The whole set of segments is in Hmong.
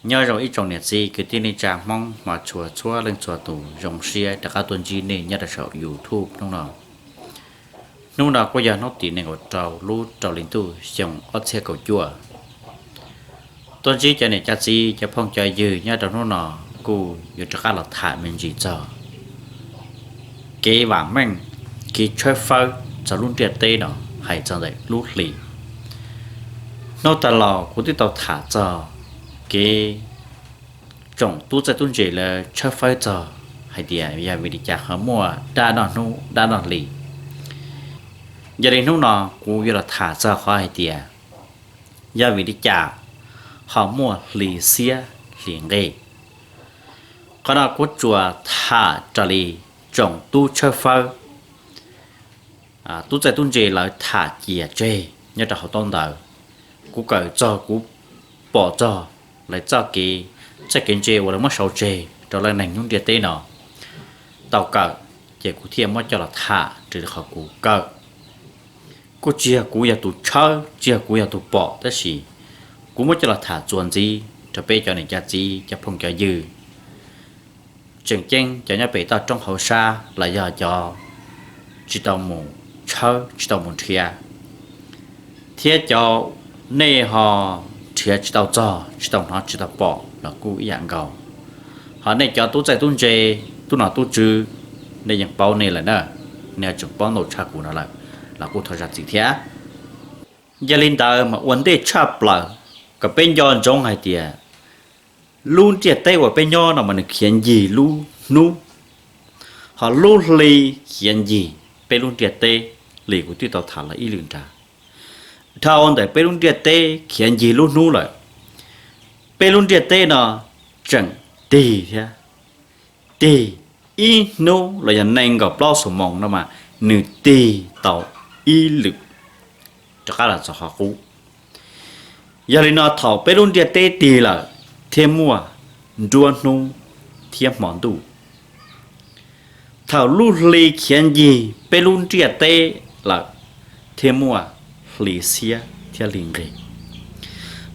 Nyob zoo ib tsoom niam txiv kwv tij neej tsa Hmoob hmov tshua txhua leej txhua tus, zoo siab rov qab tuaj ntsib nej nyob rau saum YouTube hnub no. Hnub no kuj yog hnub tim nees nkaum rau lub rau hli ntuj xyoo ob txhiab kaum cuaj. Tuaj ntsib cov niam cov txiv cov phooj cov ywg nyob rau hnub no kuj yuav rov qab los tham me ntsis txog kev vam meej, kev tshawb fawb txog lub ntiaj teb no hais txog ntawm lub hli. Hnub tag los kuv twb tau tham txog kev tsoom tub txawj tub ntse lawv tshawb fawb txog hais tias yog vim li cas ho muaj dab noj hnub dab noj hli. Yog li hnub no kuv yuav los tham txog qhov hais tias yog vim li cas ho muaj hli xiab hli nqig. Qhov no kuv tsuas tham raws li tsoom tub tshawb fawb, tub txawj tub ntse lawv tham cia tseg nyob rau hauv taub ntawv. Kuv kawm txog kuv pom txog lawv txoj kev, txoj kev ntse uas lawv muab sau tseg rau lawv neeg hnub ntiaj teb no tau kawm, ces kuv thiaj muab coj los tham raws li qhov kuv kawm. Kuj tsis yog kuv yog tus tshawb, tsis yog kuv yog tus pom, tab sis kuv muab coj los tham txuas ntxiv rau peb cov niam cov txiv cov phooj cov ywg, tseem ceeb cov nyob pem toj roob hauv sab los yog cov tsis tau mus tshawb tsis tau mus nrhiav, thiab cov nej ho nrhiav tsis tau txog tsis tau hnov tsis tau pom los kuj ib yam nkaus. Ho nej cov tub txawj tub ntse, tub nom tub tswv, nej yeej paub nej lawm na, nej tseem paub ntau tshaj kuv no lawm los kuj thov zam txim thiab. Yog li ntawd mas ua ntej tshaj plaws kom peb nco ntsoov hais tias lub ntiaj teb uas peb nyob no mas nws khiav ncig lub hnub, ho lub hli khiav ncig peb lub ntiaj teb li kuv twb tau tham los ib lwm nrad. Dhau ntawm peb lub ntiaj teb khiav ncig lub hnub lawm, peb lub ntiaj teb no tseem tig thiab, tig ib hnub los yog nees nkaum plaub xuab moos no mas nws tig tau ib lwm rov qab los txog qhov qub. Yog li no thaum peb lub ntiaj teb tig lawm thiaj muaj nruab hnub thiab hmo ntuj. Thaum lub hli khiav ncig peb lub ntiaj teb lawm thiaj muaj hli xiab thiab hli nqeg.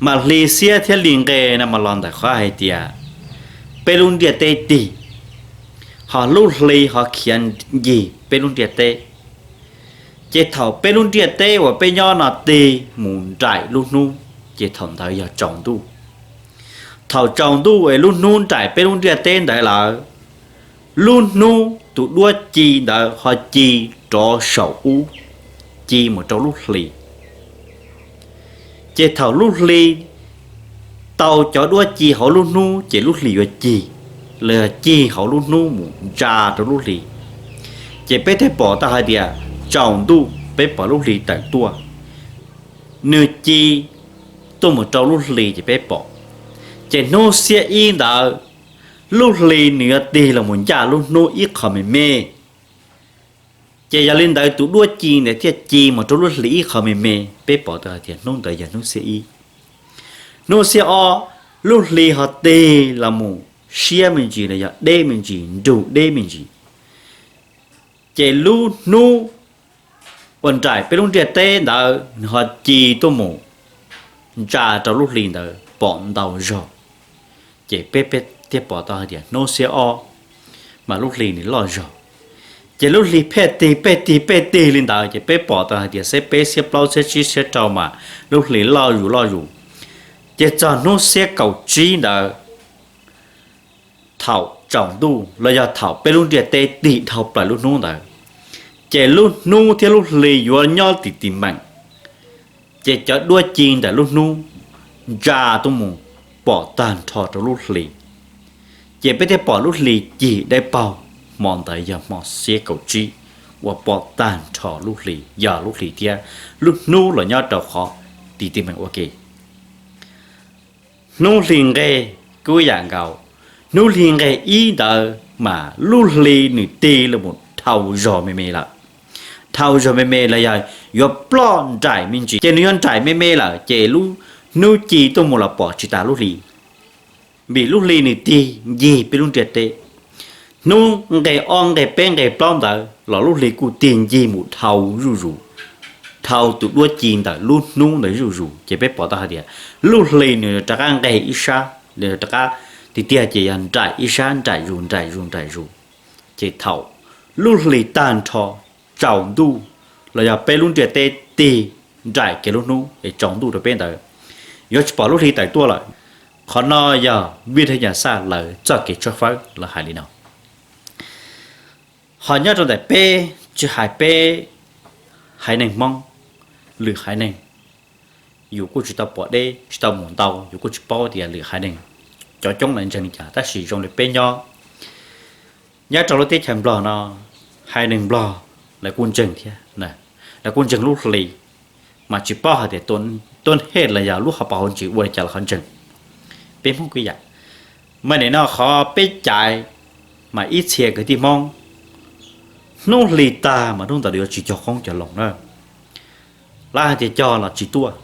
Mas hli xiab thiab hli nqeg no mas los ntawm qhov hais tias peb lub ntiaj teb tig, ho lub hli ho khiav ncig peb lub ntiaj teb. Ces thaum peb lub ntiaj teb uas peb nyob no tig mus nraim lub hnub, ces thaum ntawd yog tsaus ntuj. Thaum tsaus ntuj es lub hnub nraim peb lub ntiaj teb ntawd lawm, lub hnub tus duab ci ntawd ho ci rov saum ub, ci mus rau lub hli. Ces thaum lub hli tau cov duab ci hauv lub hnub ces lub hli yuav cig, los yog cig hauv lub hnub mus ntsa rau lub hli. Ces peb thiaj pom tau hais tias tsaus ntuj peb pom lub hli tawm tuaj, nws ci tuaj mus rau lub hli ces peb pom. Ces hnub xiab ib ntawd, lub hli nws yuav tig los mus ncaj lub hnub ib qho me me. Ces yog li ntawd tus duab ci ntawd thiaj ci mus rau lub hli ib qho me me, peb pom tau hais tias hnub ntawd yog hnub xiab ib. Hnub xiab ob, lub hli ho tig los mus siab me ntsis los yog deb me ntsis, nrug deb me ntsis. Ces lub hnub uas nraim peb lub ntiaj teb ntawd nws ho ci tuaj mus ntsa rau lub hli ntawd pom ntau zog. Ces peb, peb thiaj pom tau hais tias hnub xiab ob mas lub hli nws loj zog. Ces lub hli pheej tig pheej tig pheej tig li ntawd ces peb pom tau hais tias xiab peb xiab plaub xiab tsib xiab rau mas lub hli loj zus loj zus. Ces txog hnub xiab kaum tsib ntawd, thaum tsaus ntuj los yog thaum peb lub ntiaj teb tig dhau plaws lub hnub ntawd, ces lub hnub thiab lub hli yuav nyob ti ti meem. Ces cov duab ci ntawm lub hnub ntsa tuaj mus pom tag nrho rau lub hli. Ces peb thiaj pom lub hli cig dawb paug, hmo ntawd yog hmo xiab kaum tsib uas pom tag nrho lub hli, yog lub hli thiab lub hnub los nyob rau qhov ti ti meem ua ke. Hnub hli nqeg kuj yam nkaus, hnub hli nqeg ib ntawd mas lub hli nws tig los mus dhau zog me me lawm. Dhau zog me me los yog yuav ploj nraim me ntsis, ces nws yuav nraim me me lawm ces lub hnub ci tuaj mus los pom tsis tas lub hli. Vim lub hli nws tig ncig peb lub ntiaj teb. Hnub nqeg ob nqeg peb nqeg plaub ntawd los lub hli kuj tig ncig mus dhau zuj zus, dhau tus duab ci ntawm lub hnub ntawd zuj zus, ces peb pom tau hais tias lub hli nws rov qab nqeg ib sab, Rov qab tiag tiag ces yog nraim ib sab nraim zus nraim zus nraim zus, ces thaum lub hli tag nrho tsaus ntuj los yog peb lub ntiaj teb tig nraim kiag lub hnub es tsaus ntuj rau peb ntawd, yuav tsis pom lub hli tawm tuaj lawm. Qhov no yog Vij Thaj Yas Xaj lawv txoj kev tshawb fawb lawv hais li no. Ho nyob rau ntawm peb, tsis hais peb haiv neeg Hmoob, lwm haiv neeg, yus kuj tsis tau pom deb tsis tau mus ntau, yus kuj tsis paub tias lwm haiv neeg cov coob lawv ntseeg li cas, tab sis zoo li peb nyob nyob rau lub teb chaws Nplog no, haiv neeg Nplog lawv kuj ntseeg thiab, lawv kuj ntseeg lub hli, mas tsis paub hais tias tuab hej los yog lub hauv paus hauv ntsis ua li cas los qhov ntseeg. Peb Hmoob kuj yam, mas nim no qhov peb caiv, mas ib txhia kwv tij Hmoob, hnub hli tag mas hnub ntawd yuav tsis cog qoob cog loo na. Lawv hais tias cog los tsis tuaj,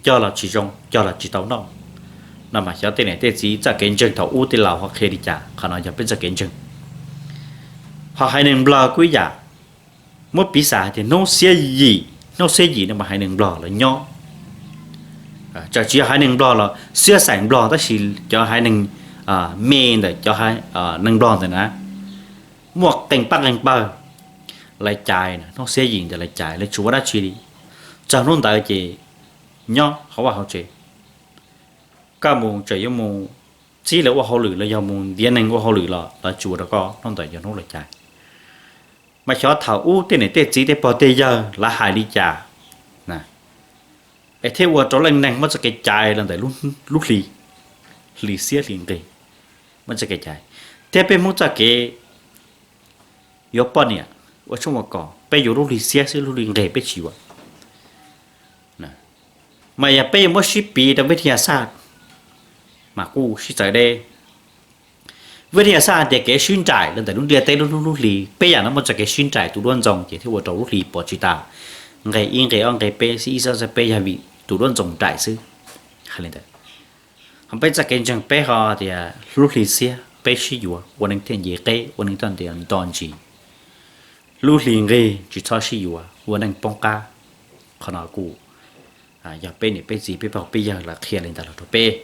cog los tsis zoo, cog los tsis tau noj, no mas xyov tej niam tej txiv txoj kev ntseeg thaum ub tej laus ho qhia li cas, qhov no yog peb txoj kev ntseeg. Ho haiv neeg Nplog kuj ib yam, muab piv xam hais tias hnub xiab yim, hnub xiab yim no mas haiv neeg Nplog lawv nyob, tsis yog haiv neeg Nplog los xiab xeem Nplog tab sis cov haiv neeg me ntawm cov neeg Nplog ntawd na, muaj qee pab qee pawg, lawv caiv hnub xiab yim ntawd lawv caiv lawv tsis ua dab tsi li. Txog hnub ntawd ces nyob hauv vaj hauv tsev, koj mus tseem yuav mus txib lawv ua hauj lwm los yog mus ntiav neeg ua hauj lwm los lawv tsis ua rau koj, hnub ntawd yog hnub lawv caiv. Mas xyov thaum ub tej niam tej txiv tej pog tej yawg lawv hais li cas, es thiaj ua rau leej neeg muab txoj kev caiv los ntawm lub hli, hli xiab hli nqig, muab txoj kev caiv. Thiab peb Hmoob txoj kev yuav poj niam ua tshoob ua kos peb yuav lub hli xiab xwb, lub hli nqig peb tsis yuav. Mas yog peb yuav muab sib piv rau Vij Thaj Yas Xaj, mas kuj sib txawv deb. Vij Thaj Yas Xaj hais tias kev sib nraim los ntawm lub ntiaj teb lub hnub lub hli, peb yam no muaj txoj kev sib nraim tus duab ntxoo ces thiaj ua rau lub hli pov tsis tas, nqig ib nqig ob nqig peb xwb, ib xab xab peb yog vim tus duab ntxoo nraim xwb. Hais li ntawd, ho peb txoj kev ntseeg peb ho tias lub hli xiab peb sib yuav, ua neeg thiaj nce qeb, ua neeg thiaj nto ntsis. Lub hli nqig tsis txhob sib yuav, ua neej poob qab. Qhov no kuj yog peb niam peb txiv peb pog peb yawg lawv qhia li ntawd los rau peb.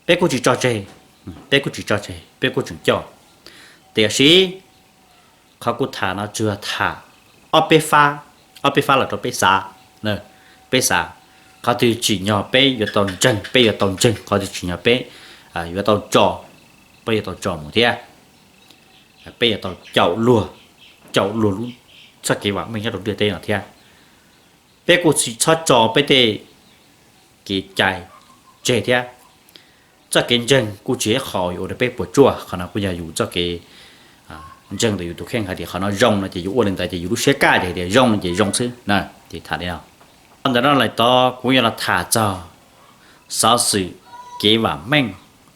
Peb kuj tsis tso tseg, peb kuj tsis tso tseg, peb kuj tseem coj. Tiam sis qhov kuv tham no tsuas yog tham ob peb fab, ob peb fab los rau peb xav, peb xav. Qhov twg tsim nyog peb yuav tau ntseeg peb yuav tau ntseeg, qhov twg tsim nyog peb yuav tau tso, peb yuav tau tso mus thiab. Peb yuav tau caum luag, caum luag lub txoj kev vam meej nyob rau ntiaj teb no thiab. Peb kuj tsis txhob tso peb tej kev cai tseg thiab. Txoj kev ntseeg kuj tsis yog qhov yuav ua rau peb puas tsuaj, qhov no kuj yog yus txoj kev ntseeg ntawm yus tus kheej hais tias qhov no zoo no ces yus ua li ntawd ces yus lub siab kaj ces hais tias zoo no ces zoo xwb na. Ces tham li no, ntawm no lawm tod kuv yuav los tham txog xov xwm kev vam meej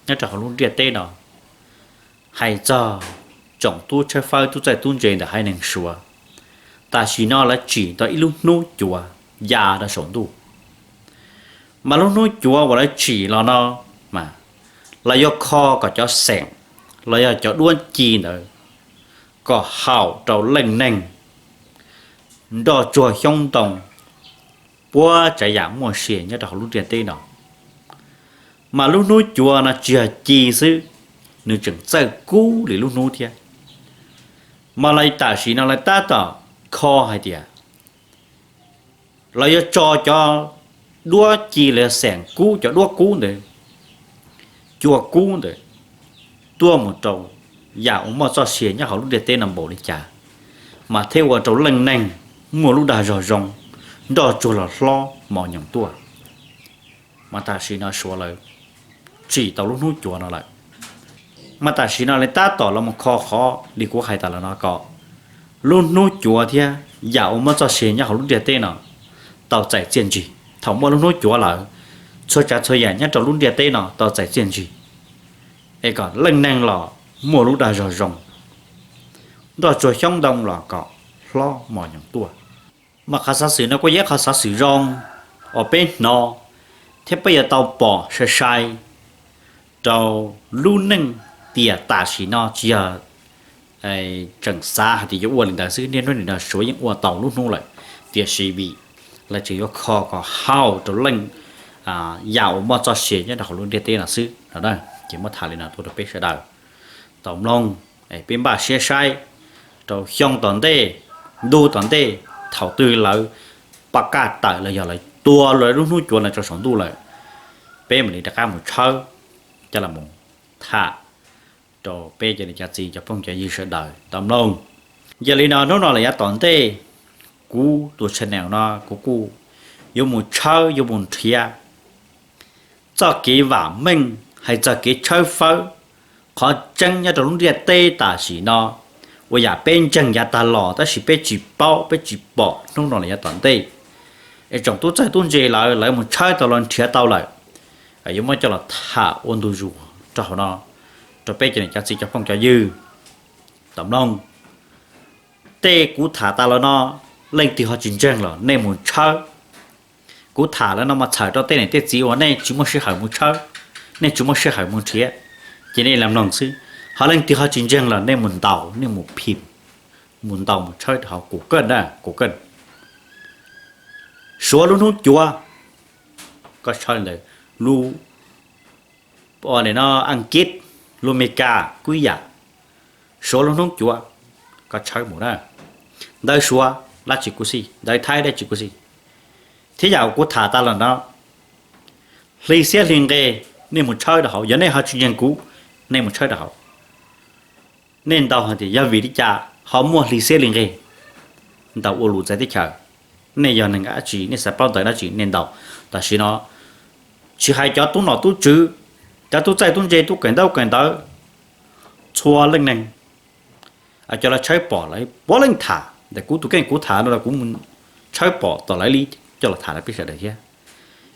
nyob rau hauv lub ntiaj teb no, hais txog tsoom tub tshawb fawb tub txawj tub ntse ntawm haiv neeg Suav. Tam sim no lawv tsim tau ib lub hnub cuav ya rau saum ntuj. Mas lub hnub cuav uas lawv tsim los no mas lawv yuav kho kom cov xeem los yog cov duab ci ntawd kom haum rau leej neeg nroj tsuag xyoob ntoo, puab tsav yam muaj sia nyob rau hauv lub ntiaj teb no. Mas lub hnub cuav no tsis yog ci xwb, nws tseem txawj kub li lub hnub thiab. Mas lawv tam sim no lawv tab tom kho hais tias lawv yuav tso cov duab ci los yog xeem kub, cov duab kub ntawd, cua kub ntawd tuaj mus rau yam uas muaj txoj sia nyob hauv lub ntiaj teb no npaum li cas, mas thiaj ua rau leej neeg muaj lub dag zog zoo, nroj tsuag los hlob mos nyoos tuaj. Mas tam sim no Suav lawv tsim tau lub hnub cuav no lawm. Mas tam sim no lawv tab tom los mus kho qhov li kuv hais tas los no kom lub hnub cuav thiab yam uas muaj txoj sia nyob hauv lub ntiaj teb no tau txais txiaj ntsig. Thaum muaj lub hnub cuav lawm, txhua tsav txhua yam nyob rau lub ntiaj teb no tau txais txiaj ntsig, es kom leej neeg los muaj lub dag zog zoo, nroj tsuag xyoob ntoo los kom hlob mos nyoos tuaj. Mas qhov xov xwm no kuj yog ib qhov xov xwm zoo uas peb hnov thiab peb yuav tau pom sai sai rau lub neej tiam tam sim no tsis yog tseem xav hais tias yuav ua li ntawd xwb, niaj hnub nim no Suav yeej ua tau lub hnub lawm, tiam sis vim lawv tseem yuav kho kom haum rau leej yam uas muaj txoj sia nyob rau hauv lub ntiaj teb no xwb no. Ces muab tham li no tuaj rau peb sawv daws tau mloog, peb npaj siab saib rau xyoo tom ntej, ntu tom ntej, thaum twg lawv pab kaj tawm los yog lawv tua lawv lub hnub cuav no rau saum ntuj lawm, peb mam li rov qab mus tshawb coj los tham rau peb cov niam cov txiv cov phooj cov ywg sawv daws tau mloog. Yog li no hnub no los yav tom ntej, kuv tus channel no kuv kuj yuav mus tshawb yuav mus nrhiav txoj kev vam meej, hais txog kev tshawb fawb, qhov tseeb nyob rau lub ntiaj teb tam sim no uas yam peb ntseeg yav tag los tab sis peb tsis paub peb tsis pom hnub no los yav tom ntej. Es tsoom tub txawj tub ntse lawv, lawv mus tshawb tau los nrhiav tau lawm, yuav muab coj los tham ua ntu zus rau hauv no rau peb cov niam cov txiv cov phooj cov ywg tau mloog. Tej kuv tham tas los no, leej twg ho tsis ntseeg los nej mus tshawb. Kuv tham lawm no mas txhawm rau tej niam tej txiv uas nej tsis muaj sij hawm mus tshawb, nej tsis muaj sij hawm mus nrhiav, ces nej los mloog xwb. Ho leej twg ho tsis ntseeg los nej mus ntaus, nej mus phim, mus ntaus mus tshawb rau hauv Google na, Google. Suav lub hnub cuav, koj tshawb ntawd, lub, no, Askiv, lub Meskas kuj ib yam. Suav lub hnub cuav, koj tshawb mus na. Ntawv Suav dab tsi kuj xij, ntawv Thaib dab tsi kuj xij. Thiab yam uas kuv tham tas los no, hli xiab hli nqe, nej mus tshawb rau hauv. Yog nej ho tsis ntseeg kuv, nej mus tshawb rau hauv. Nej ntaus hais tias yog vim li cas ho muaj hli xiab hli nqe, ntaus ua lus txais teb chaws. Nej yog neeg dab tsi, nej xav paub ntawv dab tsi nej ntaus. Tam sim no tsis hais cov tub nom tub tswv, cov tub txawj tub ntse, tub kawm ntaub kawm ntawv, txhua leej neeg, cov lawv tshawb pom lawv puav leej tham ntawm kuv tus kheej, kuv tham no los kuv mus tshawb pom tom lawv li coj los tham rau peb sawv daws thiab.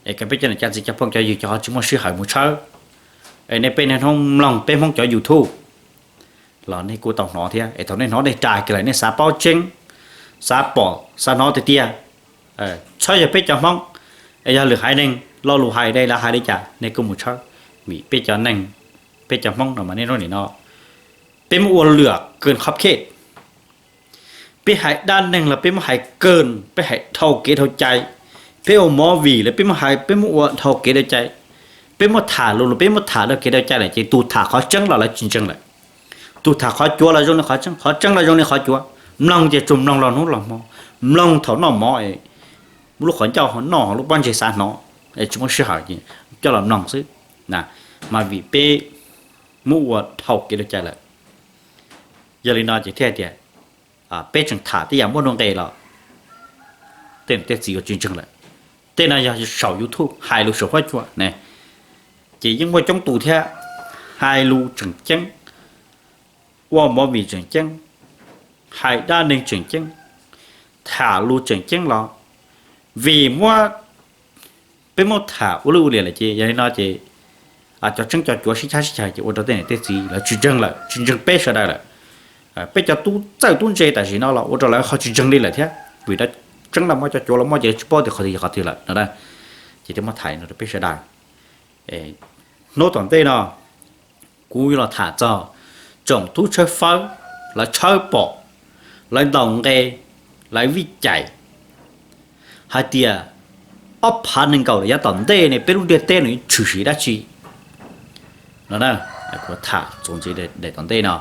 Es kom peb cov niam cov txiv cov phooj cov ywg cov ho tsis muaj sij hawm mus tshawb, es nej peb niaj hnub mloog peb Hmoob cov YouTube los nej kuj tau hnov thiab. Es thaum nej hnov nej ras kiag lawm nej xav paub tseeb, xav pom xav hnov tiag tiag, txhob yog peb cov Hmoob, es yog lwm haiv neeg lo lus hais dai lawv hais li cas nej kuj mus tshawb. Vim peb cov neeg, peb cov Hmoob no mas niaj hnub nim no peb muab ua lwam kawg qhov khej. Peb hais dab neeg los peb muab hais kawg, peb hais dhau kev dhau cai. Peb ua movie los peb muab hais, peb muab ua dhau kev dhau cai. Peb muab tham lus los peb muab tham dhau kev dhau cai lawm ces tus tham qhov tseeb los lawv tsis ntseeg lawm. Tus tham qhov cuav los zoo li qhov tseeb, qhov tseeb los zoo li qhov cuav. Mloog ces tsuas mloog los hnub los hmo, mloog thaum noj mov, lub qhov ncauj ho noj, lub pob ntseg xav hnov, es tsis muaj sij hawm ces coj los mloog xwb. Mas vim peb muab ua dhau kev dhau cai lawm. Yog li no ces thiaj hais tias peb tseem tham tej yam muaj nuj nqis los tej niam tej txiv yuav tsis ntseeg lawm. Tej no yog saum YouTube hais lus saum huab cua ne, ces yeej muaj coob tus thiab hais lus tseem ceeb, ua movie tseem ceeb, hais dab neeg tseem ceeb, tham lus tseem ceeb los vim muab, peb muab tham ua lwj ua liam lawm ces yog li no ces cov tseeb cov cuav sib cab sib ceg ces ua rau tej niam tej txiv lawv tsis ntseeg lawm, tsis ntseeg peb sawv daws lawm. Peb cov tub txawj tub ntse tam sim no los ua rau lawv ho tsis ntseeg li lawm thiab, vim dab tseeb los muaj, cov cuav los muaj ces lawv tsis paub tias qhov twg yog qhov twg lawm no. Ces thiaj muab tham no rau peb sawv daws. Hnub tom ntej no kuv yuav los tham txog tsoom tub tshawb fawb, lawv tshawb pom, lawv ntaus nqe, lawv vij cais hais tias ob phav nees nkaum los yav tom ntej ne peb lub ntiaj teb no yuav tshwm sim dab tsi no. Kuv tham txuas ntxiv daim tom ntej no.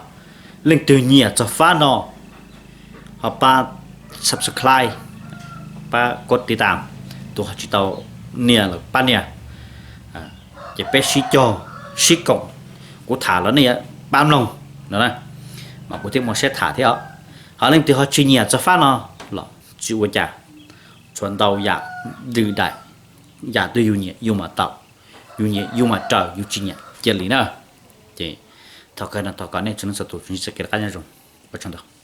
Leej twg nyiam txog fab no ho pab subscribe, pab kov tiv tam, tus ho tsis tau nias los pab nias. Ces peb sib cog sib koom, kuv tham los nej pab mloog no, mas kuv thiaj muaj siab tham thiab os. Ho leej twg ho tsis nyiam txog fab no los tsis ua cas, tshuav ntau yam ntws daim, yam twg yus nyiam yus mam tau, yus nyiam yus mam raws, yus tsis nyiam cia li na. Ces thov kawg no thov kom nej tsoom neej txhua tus tsuas ntsib txoj kev rov qab nyob zoo, ua tsaug ntau.